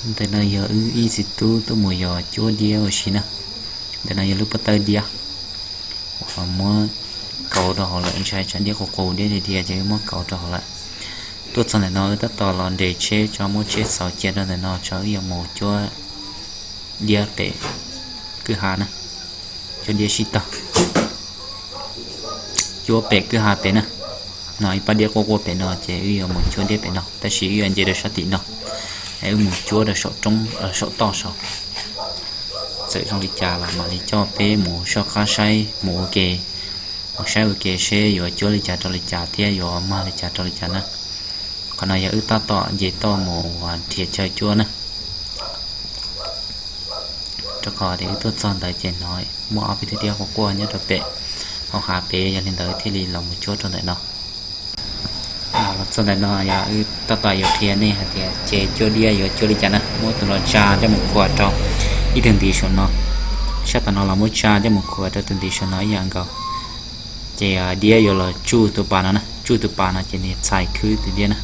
Ntawm no yog wb ib txiv tub tuaj mus yos cuab diab ua si na. Ntawm no yog lub pob tawb diab uas muab kauv rau hauv lawm, ntshai tsam diab qus qus diab dhia dhia ces wb muab kauv rau hauv lawm. Tuaj txog ntawm no wb tab tom los nres tsheb tso, muab tsheb xauv cia rau ntawm no tso, wb yuav mus cuab diab pem kwj ha na, cuab diab sib tog, cuab pem kwj ha pem na. No ib pab diab quaj quaj pem no ces wb yuav mus cuab diab pem no, tab sis wb yuav nce rau sab tim no, wb mus cuab rau saum roob, saum toj saud. Txawm zoo li cas los mam li coj peb mus soj qab saib mus ua ke, mus saib ua ke seb yuav cuab li cas rau li cas thiab yuav mag li cas rau li cas na. Qhov no yog wb tab tom nce toj mus nrhiav chaw cuab na, rau qhov tias wb tuaj txog ntawd ces hnov muaj ob peb tug diab quaj quaj nyob rau pem hauv hav pem, yog li ntawd thiaj li los mus cuab rau ntawm no. Los txog ntawm no yog wb tab tom yuav qhia nej hais tias ces cuab diab yuav cuab li cas na. Muab tus no tsa coj mus khuam rau ib tug ntiv saum no, sab tom no los muab tsa coj mus khuam rau tus ntiv saum no ib yam nkaus. Ces diab yuav los tsuj tus pas no na, tsuj tus pas no ces nws txhais khwb tus diab na.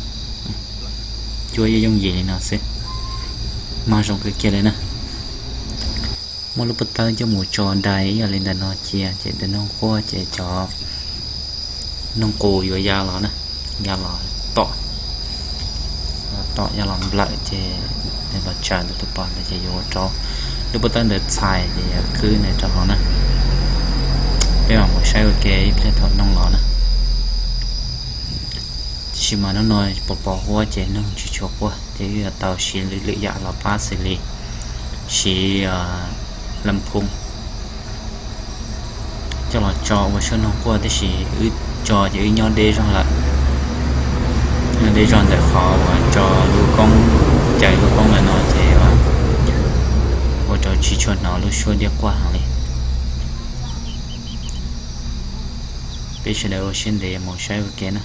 Cuab yooj yooj yim li no xwb, mag zoo kawg kiag li na. Muab lub pob tawb coj mus tso dai ib yam li ntawm no cia, ces tus noog quaj ces cov noog qus yuav ya los na, ya los tom, tom ya los nplawm ces nws los tsaws ntawm tus pas ntawd ces yuav ua rau lub pob tawb ntawd txhais ces yuav khwb nws rau hauv na. Peb mam mus saib ua ke ib pliag thaum noog los na. Tiam sis mas hnub no pos pos huab ces noog tsis tshua quaj ces wb yuav tau siv lwm lwm yam los pab xws li siv lam phoo coj los tso ua suab noog quaj, tab sis wb tso ces wb nyob deb zog lawm, nyob deb zog ntawm qhov uas tso lub koob, cais lub koob lawm no ces ua rau tsis tshua hnov lub suab diab quaj heev li. Peb sawv daws ua siab ntev mus saib ua ke na.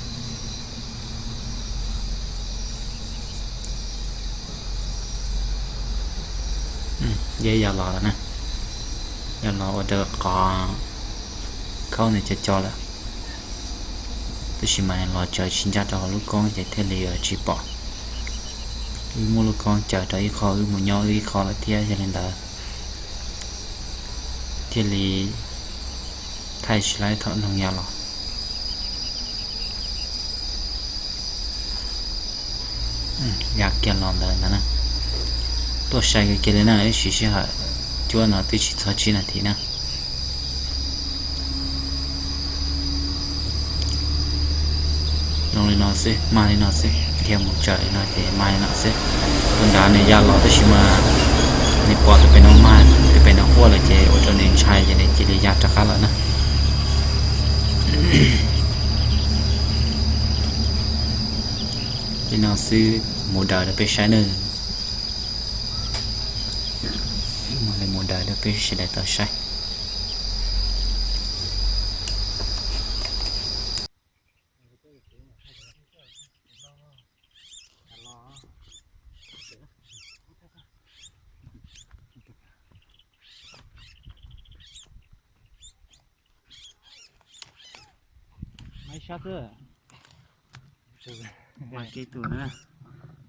Diab ya los lawm na, ya los ua rau qhov khaub ntawd co co lawm, tab sis mas los tsaws tsis ncaj rau hauv lub koob ces thiaj li tsis pom. Wb muab lub koob cais rau ib qho, wb mus nyob wb ib qho lawm thiab, yog li ntawd thiaj li thaij tsis laib thaum noog ya los. Ya kiag los ntawd ntag na. Tuaj sai kiag li na, ib sim sij hawm cuab no twb tsis txog tsib nas this na. Zoo li no xwb, mag li no xwb, dhia mus tsaws li no ces mag li no xwb. Tus nrad nws ya los tab sis mas nws pom tus pem no mag, tus pem no quaj lawm ces ua rau nws ntshai ces nws cia li ya rov qab lawm na. Li no xwb, mus daws rau peb saib nawb. Mus daws rau peb sawv daws tau saib. Maiv sab xwb. Mas kev tus na,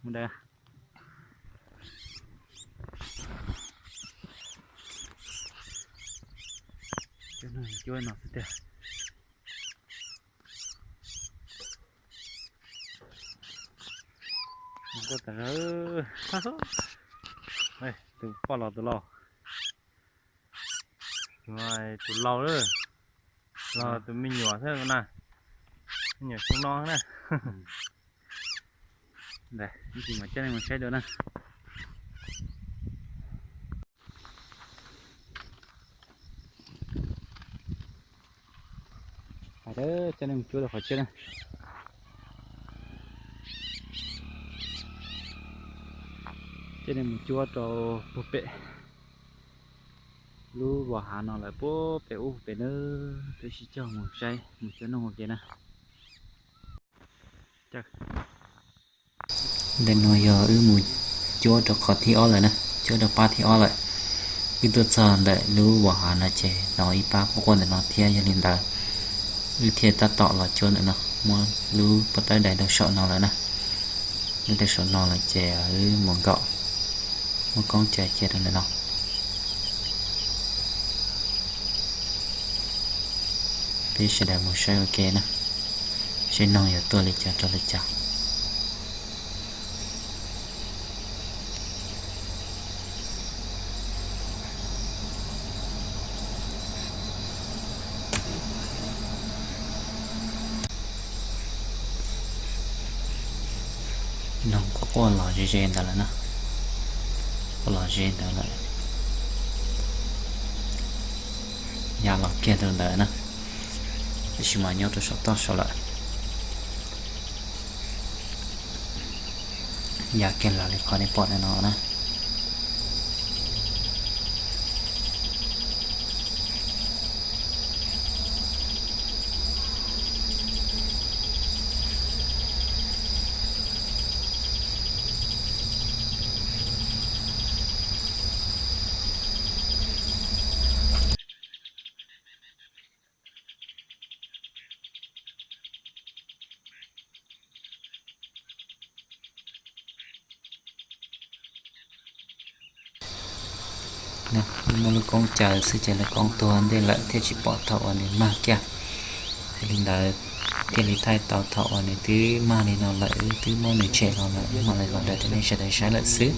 mus daws. Cuab no xwb tiag. Mus tuaj tas zog. Tus poj los tus laus. Tus laus lawm, los tus me nyuam xwb na, me nyuam xyoo no na. Ntawd, ib ntsis mas coj nej mus saib dua na. Hais tias coj nej mus cuab rau qhov tshiab na. Coj nej mus cuab rau puag pem lub vos hav no lawm, puag pem ub pem na, peb sib cog mus saib mus cuab noog ua ke na. Ntawm no yog wb mus cuab rau qhov thib ob lawm na, cuab rau pab thib ob lawm. Wb tuaj txog ntawm lub vos hav no ces hnov ib pab quaj quaj ntawm no thiab, yog li ntawd wb thiaj tab tom los cuab ntawm no, muab lub pob tawb dai rau saum no lawm na. Dai rau saum no lawm ces wb mus nkaum Muab koob caws cia rau ntawm no. Peb sawv daws mus saib ua ke na, seb noog yuav tuaj li cas rau li cas. Noog quaj quaj los ze ze ntawd lawm na, quaj los ze ntawd lawm. Ya los kiag rau ntawd na, tab sis mas nyob rau saum toj saud lawm. Ya kiag los li qhov nej pom ntawm no na. Muab lub koob caws xwb ces lub koob tuag ntej lawm thiaj tsis pom thaum uas nws mag kiag. Yog li ntawd thiaj li thaij tau thaum uas nws twb mag li no lawm, wb twb muab nws tshem los lawm, mam li los daws rau nej sawv daws saib lawm xwb.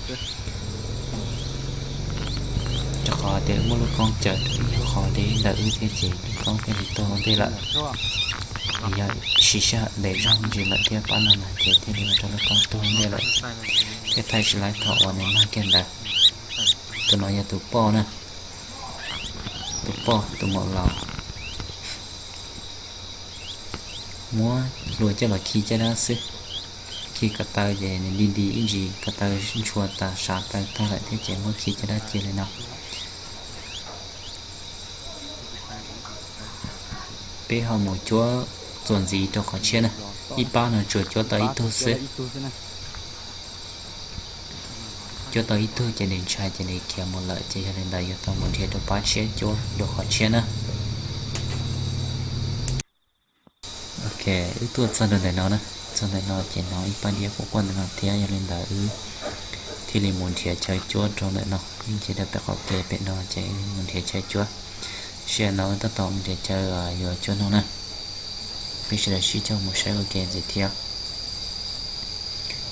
Rau qhov tias wb muab lub koob caws rau ib qho deb ntawm wb thiab ces lub koob thiaj li tuag ua ntej lawm. Yog siv sij hawm ntev zog me ntsis lawm thiab pab no mas ces thiaj li ua rau lub koob tuag ua ntej lawm. Thiab thaij tsis laib thaum uas nws mag kiag ntawd. Tus no yog tus poj na, tus poj tus maum laus. Muab hlua coj los khi caj dab xwb. Khi ko taw ces nws di di ib ntsis ko taw ntshua tas sav taw tag lawm thiab ces muab khi caj dab cia li no. Peb ho mus cuab txuas ntxiv rau qhov tshiab na. Ib pab no tsuas cuab tau ib tug xwb. Cuab tau ib tug ces nws ntshai ces nws khiav mus lawm ces yog li ntawd yuav tau mus nrhiav rau pab tshiab cuab dua qhov tshiab na. Ok, wb tuaj txog rau ntawm no na, txog ntawm no ces hnov ib pab diab quaj quaj ntawm no thiab yog li ntawd wb thiaj li mus nrhiav chaw cuab rau ntawm no, ib ncig rau pem qaum kev pem no ces wb mus nrhiav chaw cuab. Sij hawm no wb tab tom mus nrhiav chaw yuav cuab noog na. Peb sawv daws sib cog mus saib ua ke ntxiv thiab.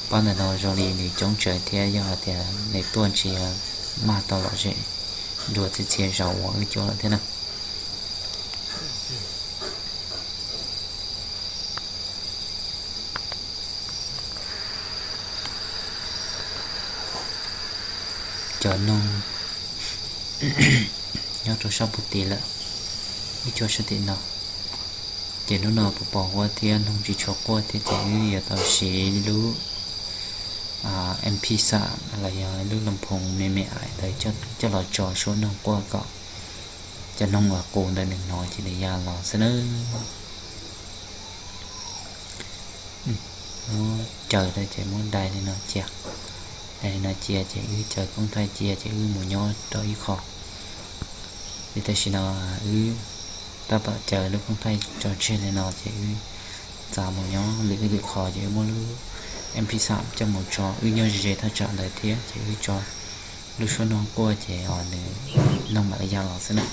Pab ntawm no zoo li nws coob tsawv thiab yog hais tias nws tuaj ntshe mag tau lom zem dua txhia txhia zaus uas wb cuab lawm thiab na. Cov noog nyob rau sab puag tim lawm, wb cuab sab tim no. Ces hnub no puas pom huab thiab noog tsis tshua quaj thiab ces wb yuav tau siv lub MP xam los yog lub loos phoos me me ais ntawd coj los tso suab noog quaj kom cov noog uas qus ntawd nws hnov ces nws ya los xwb na. Muab caws rau ces muab dai li no cia, dai li no cia ces wb caws koob thaij cia ces wb mus nyob rau ib qho. Ces tam sim no wb tab tom caws lub koob thaij tso tseg li no ces wb txav mus nyob lwm ib lwm qho ces wb muab lub MP xam coj mus tso, wb nyob ze ze thaj tsam ntawd thiab ces wb tso lub suab noog quaj ces nws noog mam li ya los xwb na.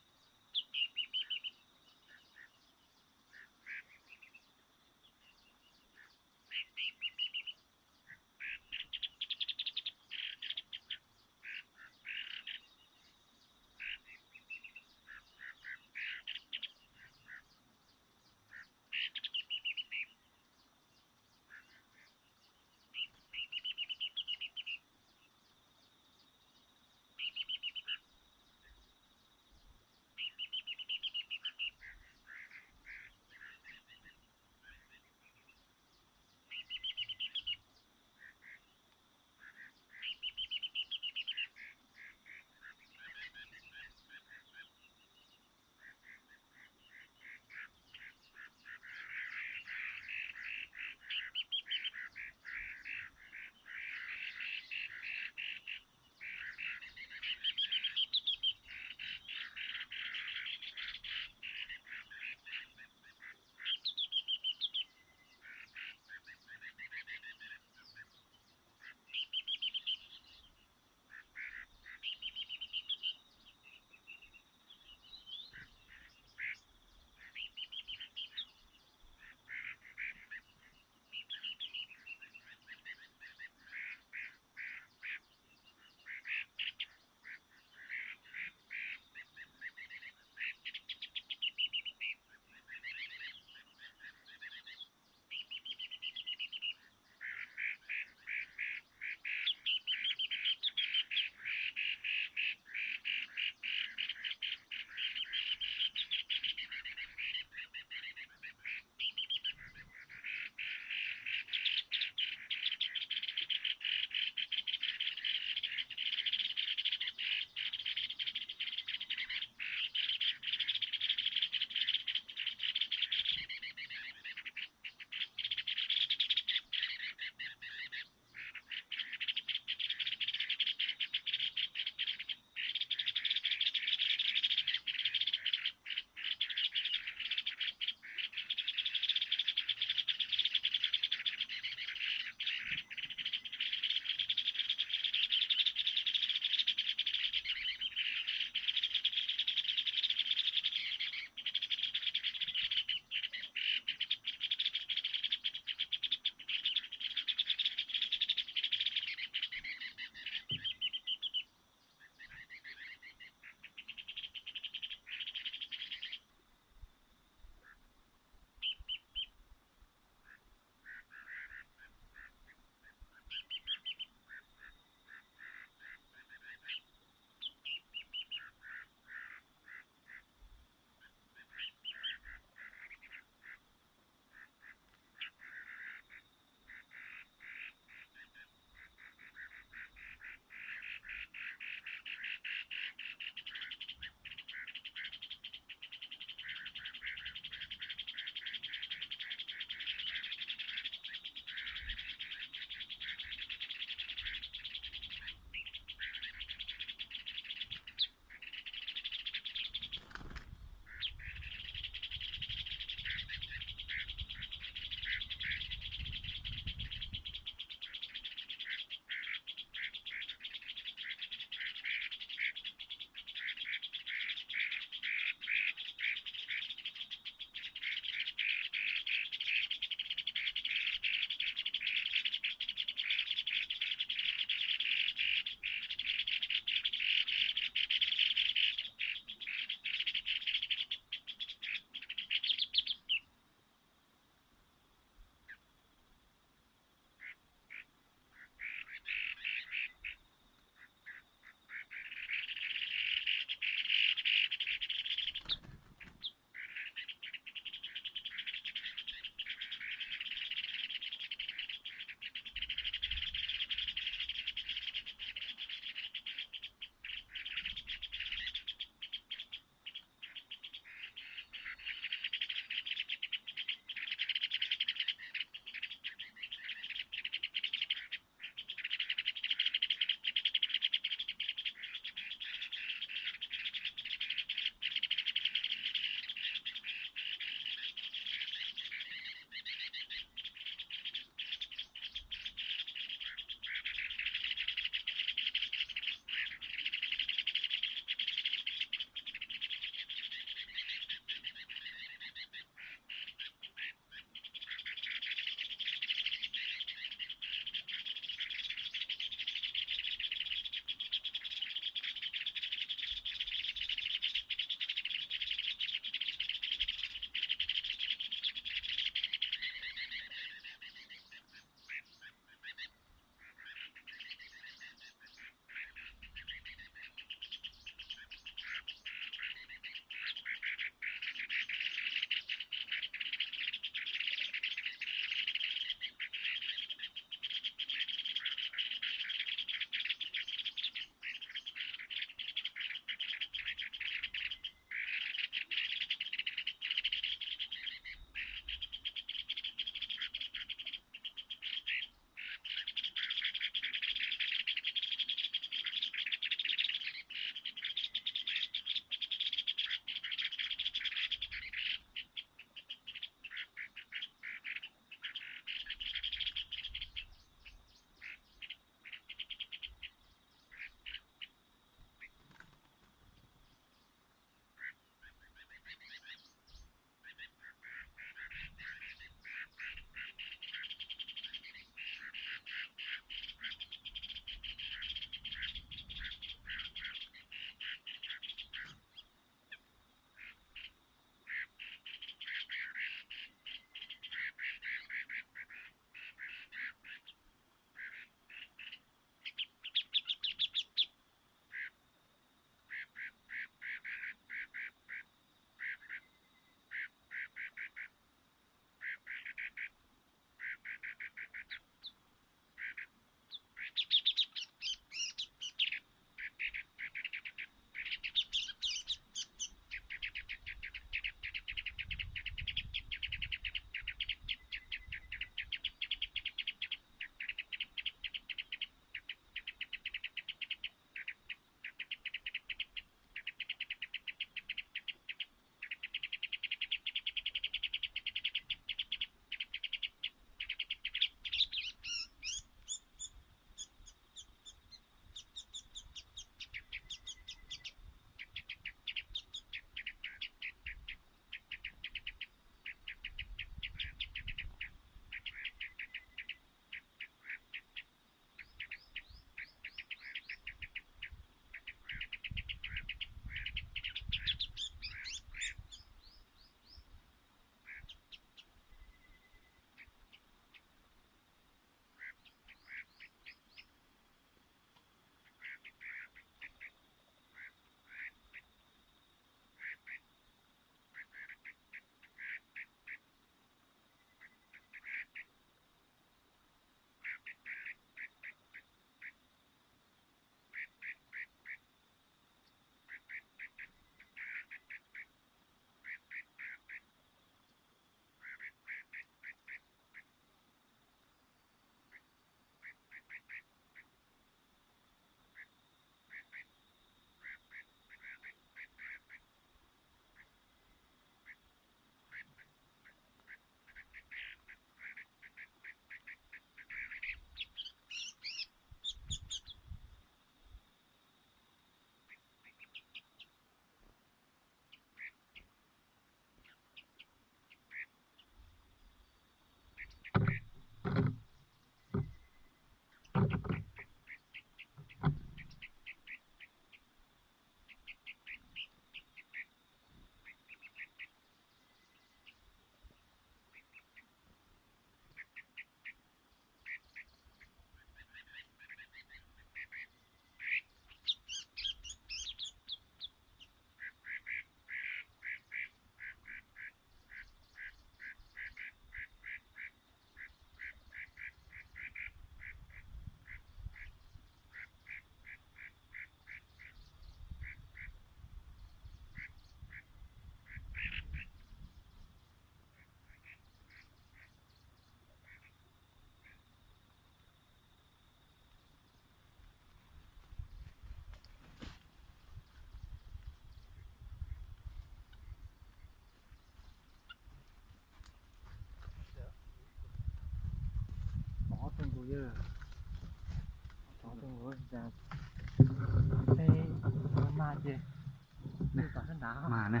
Mas na,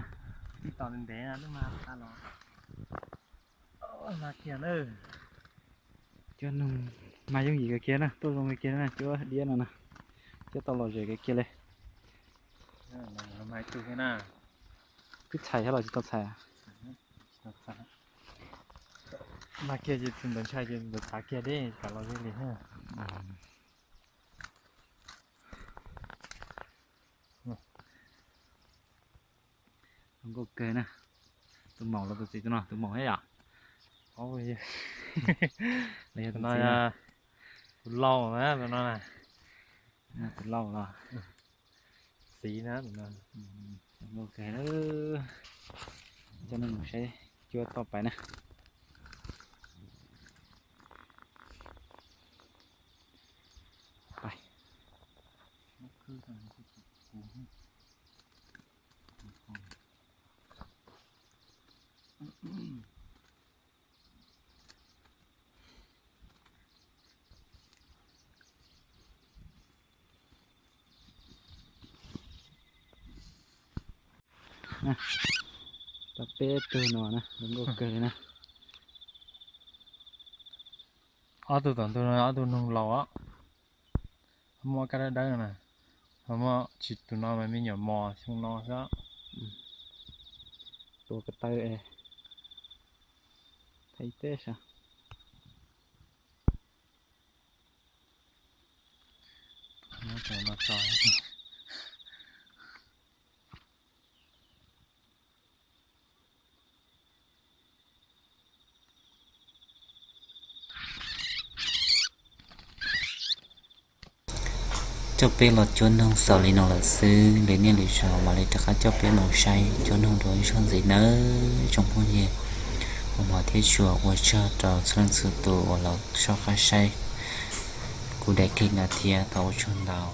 tom ntev ntev na, lub mas tas los mas kiag na. Cov noog mas yooj yim kawg kiag na, tuaj zoo kawg kiag na, cov diab no na, cov tau lom zem kawg kiag li. Twb txhais thiab los tsis tau txhais? Mas kiag ces tus ntawd ntshai ces ntawd txhav kiag deb kam los li. Zoo nkauj kawg na. Tus maum los tus txiv, tus no tus maum thiab yom? Tus no tus laus na, tus no na. Tus laus los txiv na. Zoo nkauj kawg. Coj nej mus saib cuab toj pais na. Tau peb tug no na, zoo nkauj kawg li na. Ob tug tom ntug no ob tug noog laus, muaj kab dawb dawb na, ho muaj tsis tus no mas me nyuam mos xyoo no xwb. Tua ko taw es thaij teb sav. Coj peb los cuab noog xaus li no lawm xwb, lwm niaj lwm zaus mam li rov qab coj peb mus saib cuab noog dua ib zaug ntxiv nawb tsoom phooj ywg. Ua mov thiab tsuas ua tsaug rau txhua leej txhua tus uas los soj qab saib kuv daim clip no thiab, thov ua tsaug ntau.